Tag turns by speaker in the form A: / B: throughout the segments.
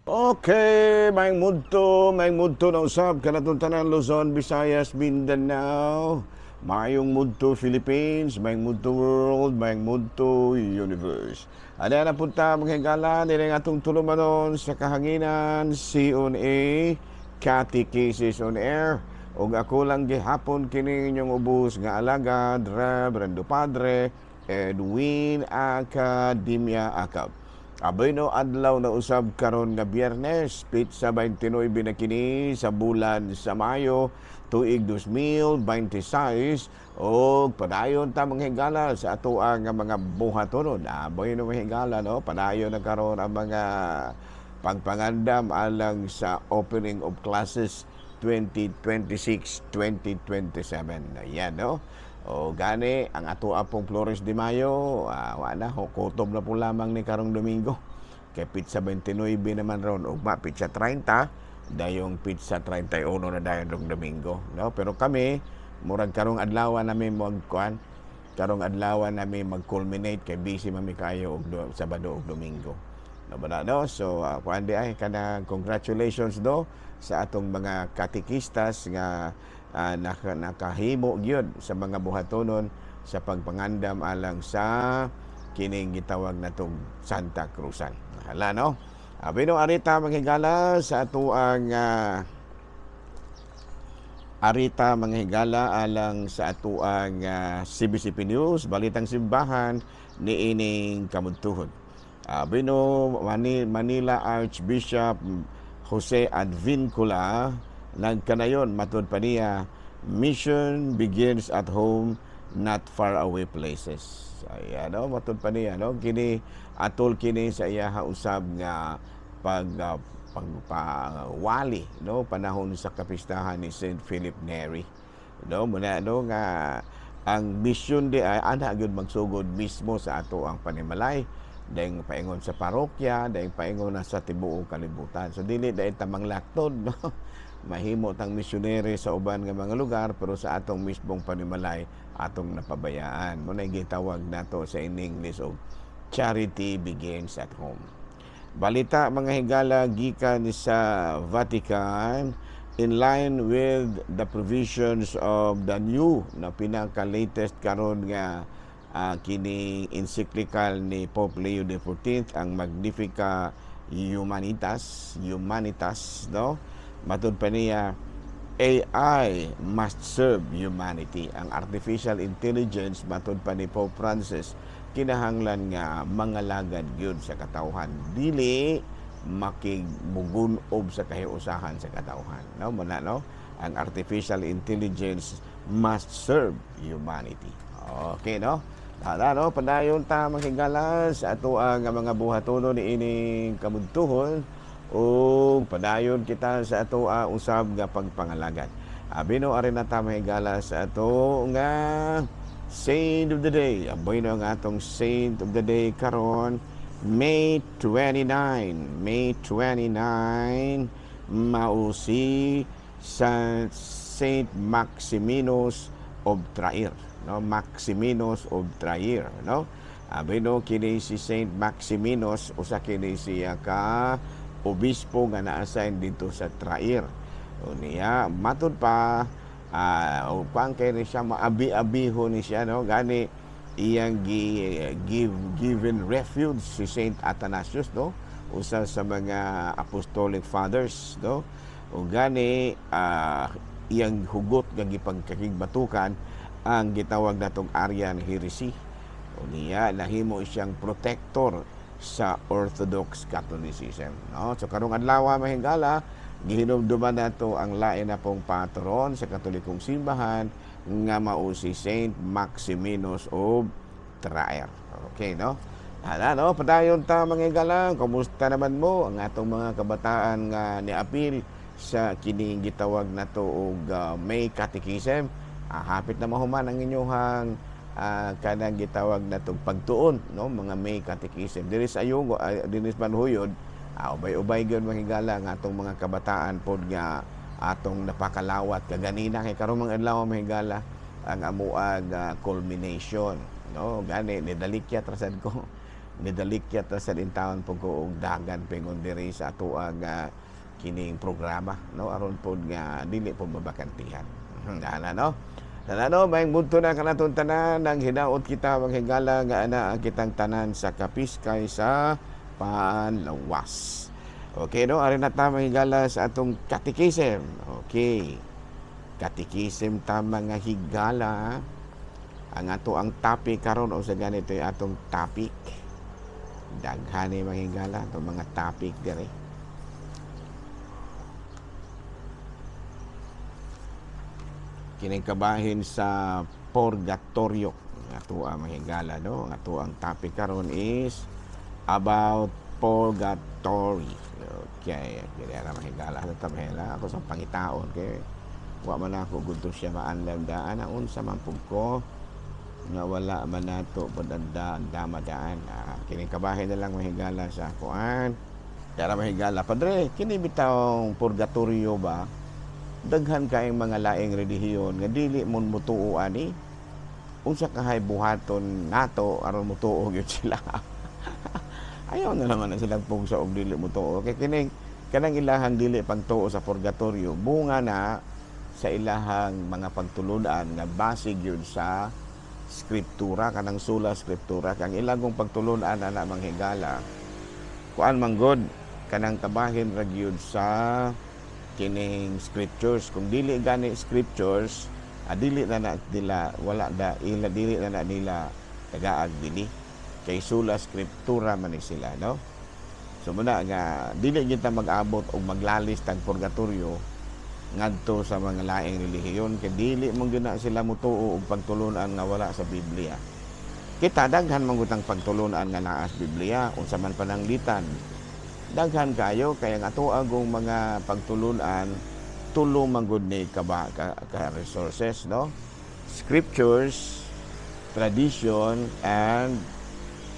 A: Okay, maayong mudto na usab kanatong tanan, Luzon, Visayas, Mindanao. Maayong mudto, Philippines, maayong mudto, world, maayong mudto, universe. Ada na punta, mga higala, nila atong tulumanon sa kahanginan, C on A, Catechesis on Air. Ug ako lang gihapon kini inyong ubos nga alagad, Reverendo Padre Edwin Academia Acab. Abay no, adlaw na usab karon nga Biyernes, petsa 29 na kini sa bulan sa Mayo, tuig 2026, og padayon ta, mga higala, sa ato ang nga mga buhatonon. Abay no, mga higala, no, padayon na karon ang mga pagpangandam alang sa opening of classes 2026-2027. Ayan, no? O gani, ang ato apong Flores de Mayo, wala, kutob na po lamang ni karong Domingo. Kay petsa 29 naman ron, ugma petsa 30, dayong petsa 31 na dayon rong Domingo. No? Pero kami, murag karong adlaw namin magkuan, karong adlaw namin mag-culminate kay busy mami kayo og Sabado ug Domingo. No ba na, no? So, kuan di ay kanang congratulations do sa atong mga katikistas nga nakahimo gyud sa mga buhatonon sa pagpangandam alang sa kining gitawag natong Santa Cruzan. Hala, no. Abi no, arita, mga higala, sa atoang arita, mga higala, alang sa atoang CBCP News, Balitang Simbahan niining kamudtuhon. Abi no, Manila Archbishop Jose Advincula nagkanayon, matud pa niya, mission begins at home, not far away places. Ay, ano, matud pa niya, no? Kini atol kini sa iyaha usab nga pagpawali, no, panahon sa kapistahan ni Saint Philip Neri, no, muna, no, nga ang mission di ay ana gyud magsugod mismo sa ato ang panimalay, dayong paingon sa parokya, dayong paingon na sa tibuok kalibutan. So dili dahil tamang laktod, no, mahimo tang misyonere sa uban nga mga lugar, pero sa atong mismong panimalay atong napabayaan. Mo na gitawag nato sa in English og charity begins at home. Balita, mga higala, gikan sa Vatican, in line with the provisions of the new na pinaka-latest karon nga kini encyclical ni Pope Leo XIV, ang Magnifica Humanitas Humanitas, no? Matud pa niya, AI must serve humanity. Ang artificial intelligence, matud pa ni Pope Francis, kinahanglan nga mangalagad gyud sa katawhan, dili makigmugun-ob sa kahiusahan sa katawhan, no? Muna, no, ang artificial intelligence must serve humanity. Okay, no? Tara, no, padayon ta, mga higala, sa ato ang mga buhatonon ni ining kamudtuhon ug padayon kita sa ato ang usab nga pagpangalagad. Abi no, ari na ta, mga higala, sa ato nga Saint of the Day. Aboy no, ang atong Saint of the Day karon May 29. May 29 mao si Saint Maximinus of Trier, no? Maximinus of Trier, no? Abi no, kini si Saint Maximinus, usa kini siya ka obispo nga na-assign dito sa Trier. O niya, matud pa upang kay ni siya maabi-abiho ni siya, no? Gani iyang gi, give given refuge si Saint Athanasius, no, usa sa mga apostolic fathers, no? O gani iyang hugot nga gipagkakigbatukan ang gitawag natong Arian heresy. O niya nahimo siyang protector sa Orthodox Catholicism, no? So karong adlaw, mga higala, gihinumduman nato ang lain na pong patron sa Katolikong simbahan nga mao si Saint Maximinus of Trier. Okay, no? Hala, no, padayon ta, mga higala. Kumusta naman mo ang atong mga kabataan nga niapil sa kining gitawag nato og May Catechism? Hapit na mahuman ang inyong kanang gitawag natong pagtuon, no, mga May Catechism. Diri sa Ayunggo, dinhi sa Manjuyod, ubay-ubay gyud, mga higala, ang atong mga kabataan pod nga atong napakalawat kaganina kay karon mga adlaw, mga higala, ang amuag culmination, no? Gani nidalikyat ra sad ko. Nidalikyat ra sa taon pud ko og dagan pingon diri sa atoang kining programa, no, aron pod nga dili pod mabakantihan. Ana, no. Ana, no, maayong budto na kanatong tanan. Ang hinaot kita, maghigala nga ana ang kitang tanan sa kapiskay sa panlawas. Okay, no, ari na ta, manghigala, sa atong catechism. Okay. Catechism ta, mga higala. Ang ato ang topic karon o sa ganito yung atong topic. Daghan ni, mga higala, itong mga topic diri. Kining kabahin sa purgatorio. Ang ato ang mga higala, no? Ang ato ang topic karon is about purgatory. Okay, kini ra, mga higala. Ano ta mahela? Ako sa pangitaon kay wa man ako gudto siya maanlam daan ang unsa man pud ko nga wala man nato pud ang dama daan. Kining kabahin na lang, mahigala, sa kuan. Dara, mahigala, "Padre, kini bitawng purgatorio ba? Daghan kaayong mga laing relihiyon nga dili mon mutuo ani. Unsa kahay buhaton nato aron mutuo gyud sila?" Ayaw na naman na silang pugsa og dili mutuo. Kay kining kanang ilahang dili pagtuo sa purgatorio, bunga na sa ilahang mga pagtulunan nga base gyud sa skriptura, kanang sola scriptura. Kang ilang pagtulunan ana, manghigala, kuan man gud, kanang kabahin ra gyud sa kining scriptures. Kung dili gani scriptures, dili na na nila, wala da ila, dili na na nila tagaag dili kay sola scriptura man ni sila, no? So muna nga dili kita mag-abot og maglalis tag purgatorio ngadto sa mga laing relihiyon kay dili man gyud na sila mutuo og pagtulunan nga wala sa Biblia. Kita daghan man gud ang pagtulunan nga naa sa Biblia, unsa man pananglitan. Daghan kayo kaya nga ato agong mga pagtulunan tulo man gud ni ka resources, no? Scriptures, tradition, and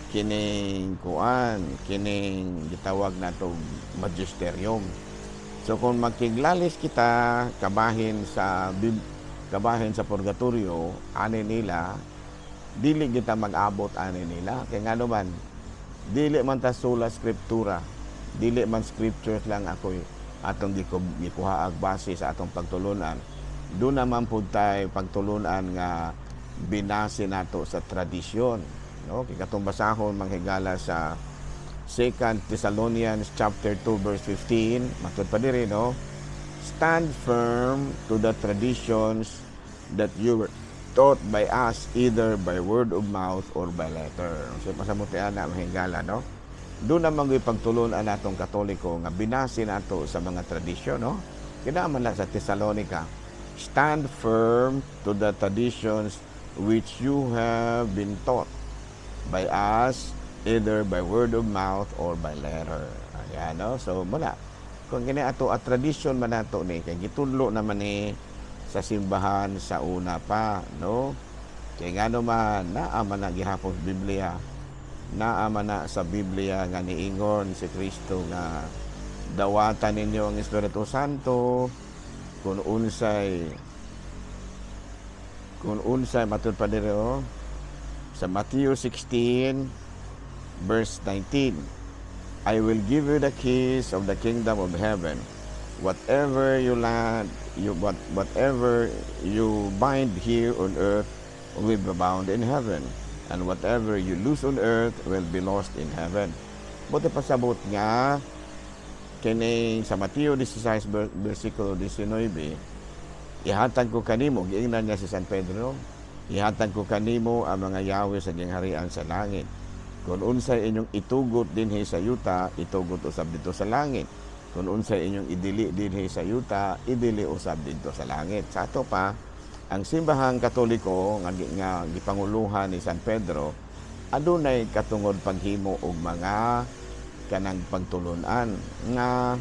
A: kining kuan, kining gitawag nato magisterium. So kung magkiglalis kita kabahin sa purgatorio ani nila, dili kita mag-abot ani nila kay ngano man dili man ta sola scriptura, dili man scriptures lang ako'y atong gikuha ag base sa atong pagtulunan. Doon naman pud tay pagtulunan nga binase nato sa tradisyon, no? Kay katong basahon, manghigala, sa 2 Thessalonians chapter 2 verse 15, matud pa diri, no, "Stand firm to the traditions that you were taught by us, either by word of mouth or by letter." So pasamuti ana, mahigala, no? Doon naman gyud pagtulunan natong Katoliko nga binase nato sa mga tradisyon, no? Kinaman na sa Thessalonica, "Stand firm to the traditions which you have been taught by us, either by word of mouth or by letter." Ayan, no? So, muna, kung kini ato at tradisyon man nato ni, kay gitudlo naman ni sa simbahan sa una pa, no? Kay ngano man, naa man na gihapon sa Biblia. Naa man na sa Biblia nga niingon si Kristo nga dawatan ninyo ang Espiritu Santo kung unsay matud pa diri, oh, sa Matthew 16 verse 19, "I will give you the keys of the kingdom of heaven. Whatever you land you what whatever you bind here on earth will be bound in heaven, and whatever you loose on earth will be loosed in heaven." Buti pasabot nga kining sa Mateo 16 versikulo 19, "Ihatag ko kanimo," giingnan niya si San Pedro, "ihatag ko kanimo ang mga yawe sa gingharian sa langit. Kung unsay inyong itugot dinhi sa yuta, itugot usab didto sa langit. Kung unsay inyong idili dinhi sa yuta, idili usab didto sa langit." Sa ato pa, ang simbahang Katoliko nga gipanguluhan ni San Pedro adunay katungod paghimo og mga kanang pagtulunan nga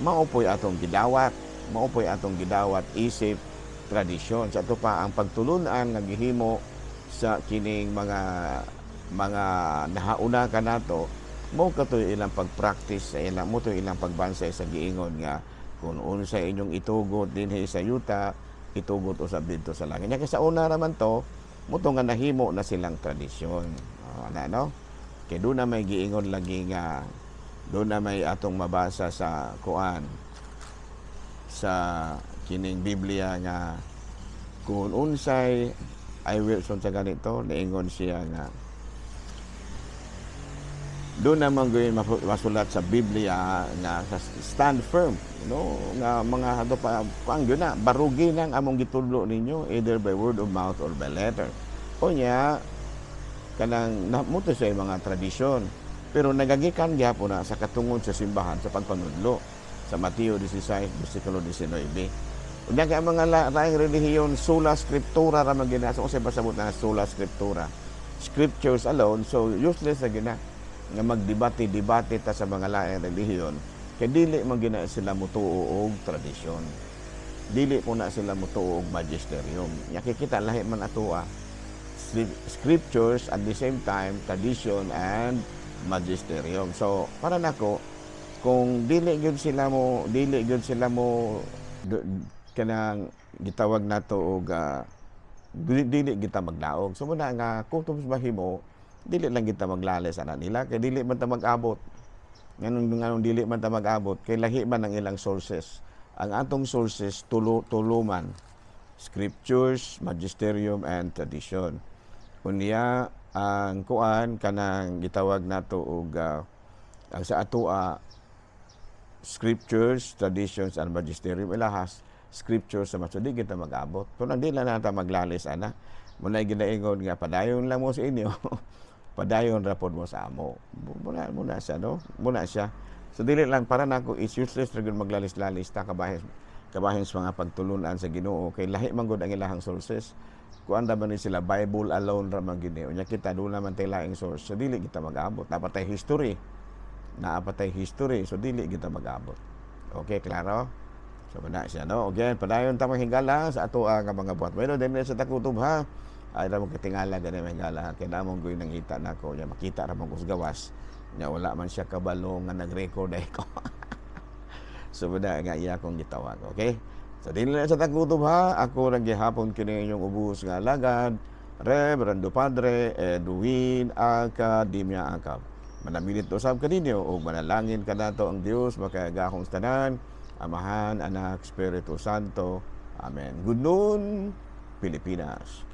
A: mao po'y atong gidawat, mao po'y atong gidawat isip tradisyon. Sa ato pa, ang pagtulunan nga gihimo sa kining mga nahauna kanato, mo katoy ilang pag-practice sa ilang mo to ilang pagbansay sa giingon nga kung unsa inyong itugot dinhi sa yuta, itugot usab didto sa langit. Nya kay sa una naman to mo to nga nahimo na silang tradisyon. Oh, ana, no? Kay doon na may giingon lagi nga doon na may atong mabasa sa kuan, sa kining Biblia nga kung unsay I will sa ganito, niingon siya nga doon naman gawin masulat sa Biblia nga sa stand firm, no, nga mga ato pa kuan gyud na barugi nang among gitudlo ninyo either by word of mouth or by letter. Unya kanang namuto sa mga tradisyon, pero nagagikan gyapon na sa katungod sa simbahan sa pagpanudlo sa Mateo 16 versikulo 19. Unya kay ang mga laing relihiyon, sola scriptura ra man gina. So unsay pasabot na sola scriptura? Scriptures alone. So useless na gina nga magdebate debate ta sa mga laing relihiyon kay dili man gina sila mutuo og tradisyon, dili po na sila mutuo og magisterium. Nya kita lahi man atoa, scriptures, at the same time tradition and magisterium. So para nako, kung dili gyud sila mo kanang gitawag nato og dili kita maglaog. So muna nga kung tubos mahimo, dili lang kita maglalis ana nila kay dili man ta mag-abot. Nganong dili man ta mag-abot? Kay lahi man ang ilang sources. Ang atong sources tulo, tulo man: scriptures, magisterium and tradition. Unya ang kuan kanang gitawag nato og ang sa atoa, scriptures, traditions and magisterium. Ilahas scriptures sa maso, di kita mag-abot. Kung di lang nata maglalis ana. Muna ginaingon nga padayon lang mo sa inyo. Padayon ra pod mo sa amo. Muna muna siya, no? Muna siya. So dili lang, para nako is useless ra gyud maglalis-lalis ta kabahin sa mga pagtulunan sa Ginoo kay lahi man gud ang ilahang sources. Kuan ra man ni sila, Bible alone ra man gini. Unya kita doon naman tay laing source. So dili kita mag-abot. Dapat tay history. Naa pa tay history. So dili kita mag-abot. Okay, klaro? So muna siya, no? Again, padayon ta manghigala sa ato ang mga buhat. Bueno, din sa takutob ha. Ay ra mo kitingala gani mahigala kay namong goy nangita nako nya makita ra mo ko sa gawas. Nya wala man siya kabalo nga nag-record ay ko. So muna nga iya akong gitawag, okay? So din lang sa takutob ha, ako ra gihapon kini inyong ubos nga alagad, Reverendo Padre Edwin Academia Acab. Manamilit usab kaninyo ug manalangin kanato ang Dios makagagahom sa tanan, Amahan, Anak, Espiritu Santo. Amen. Good noon, Pilipinas.